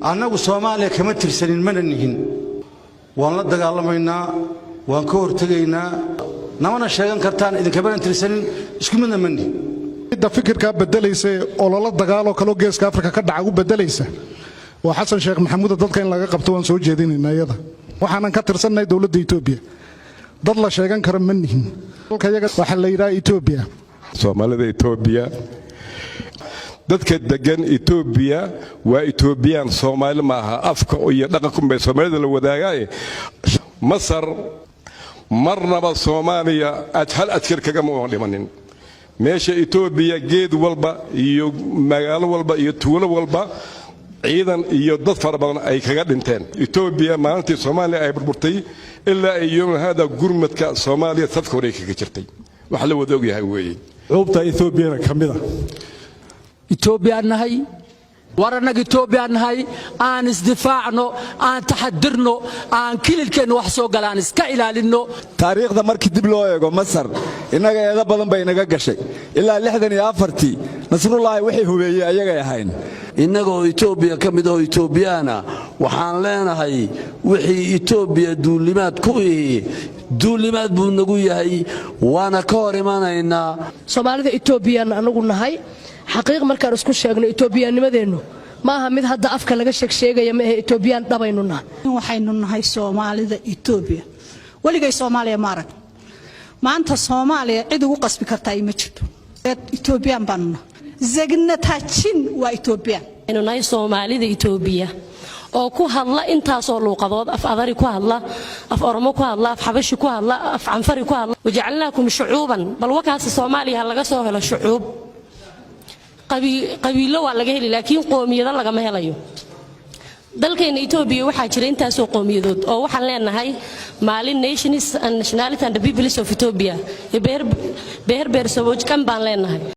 Annagu Soomaaliya kama tirsanin, mana nihin. Waan la dagaalamaynaa, waan ka hortegaynaa. Namana sheegan kartaan, idinkamana tirsanin, isku midna ma nihin. Cidda fikirkaa bedelaysa ee ololo dagaaloo kaloo Geeska Afrika ka dhaca u bedelaysa waa Xasan Sheekh Maxamuuda. Dadka in laga qabto waan soo jeedinaynaa iyada. Waxaanan ka tirsannahay dowladda Etoobiya, dad la sheegan karo ma nihin. Dalka yaga waxaa la yidhaha Etoobiya. Soomaalida Etoobiya, dadka degan Etoobiya waa Etoobiyaan, Soomaali ma aha. Afka iyo dhaqankunbay Soomaalida la wadaagaaye. Masar marnaba Soomaaliya hal askar kagama oon dhimanin. Meesha Etoobiya geed walba iyo magaalo walba iyo tuulo walba ciidan iyo dad fara badan ay kaga dhinteen. Etoobiya maalintii Soomaaliya ay burburtay ilaa ay yowman haada gurmadka Soomaaliya safka hore kaga jirtay, wax la wada ogyahay weeye. Cuubta Etoobiyana ka mid a. Etoobiyaan nahay. War, annaga Etoobiyaan nahay. Aan isdifaacno, aan taxadirno, aan kililkeenna wax soo gala aan iska ilaalinno. Taariikhda markii dib loo eego, Masar innaga eedo badan bay inaga gashay. Ilaa 64-tii Nasrullaahi wixii hubeeyey ayagay ahayn. Innagoo Etoobiya ka mid ahoo Etoobiyaana, waxaan leenahay wixii Etoobiya duulimaad ku ihi duulimaad buu nagu yahay, waana ka hor imanaynaa. Soomaalida Etoobiyaan anagu nahay. Xaqiiq markaan isku sheegno, Etoobiyaannimadeennu ma aha mid hadda afka laga sheegsheegaya, ma ahe. Etoobiyaan dhabaynu nahay. Waxaynu nahay Soomaalida Etoobiya. Weligay Soomaaliya ma arag. Maanta Soomaaliya cid ugu qasbi kartaa ima jirto. Etoobiyaan baanu nahay. ዜግነታችን waa Etoobiyaan. Aynu nahay Soomaalida Etoobiya oo ku hadla intaasoo luuqadood: af Adari ku hadla, af Oromo ku hadla, af Xabashi ku hadla, af Canfari ku hadla. وجعلناكم شعوبا. Bal wakaasi Soomaaliya ha laga soo helo shucuub. Qabiilo waa laga heli, laakiin qoomiyado lagama helayo. Dalkeena Etoobiya waxaa jira intaasoo qowmiyadood oo waxaan leenahay maalin Nations and Nationality and the Peoples of Ethiopia, ብሔር ብሔረሰቦች ቀን baan leenahay.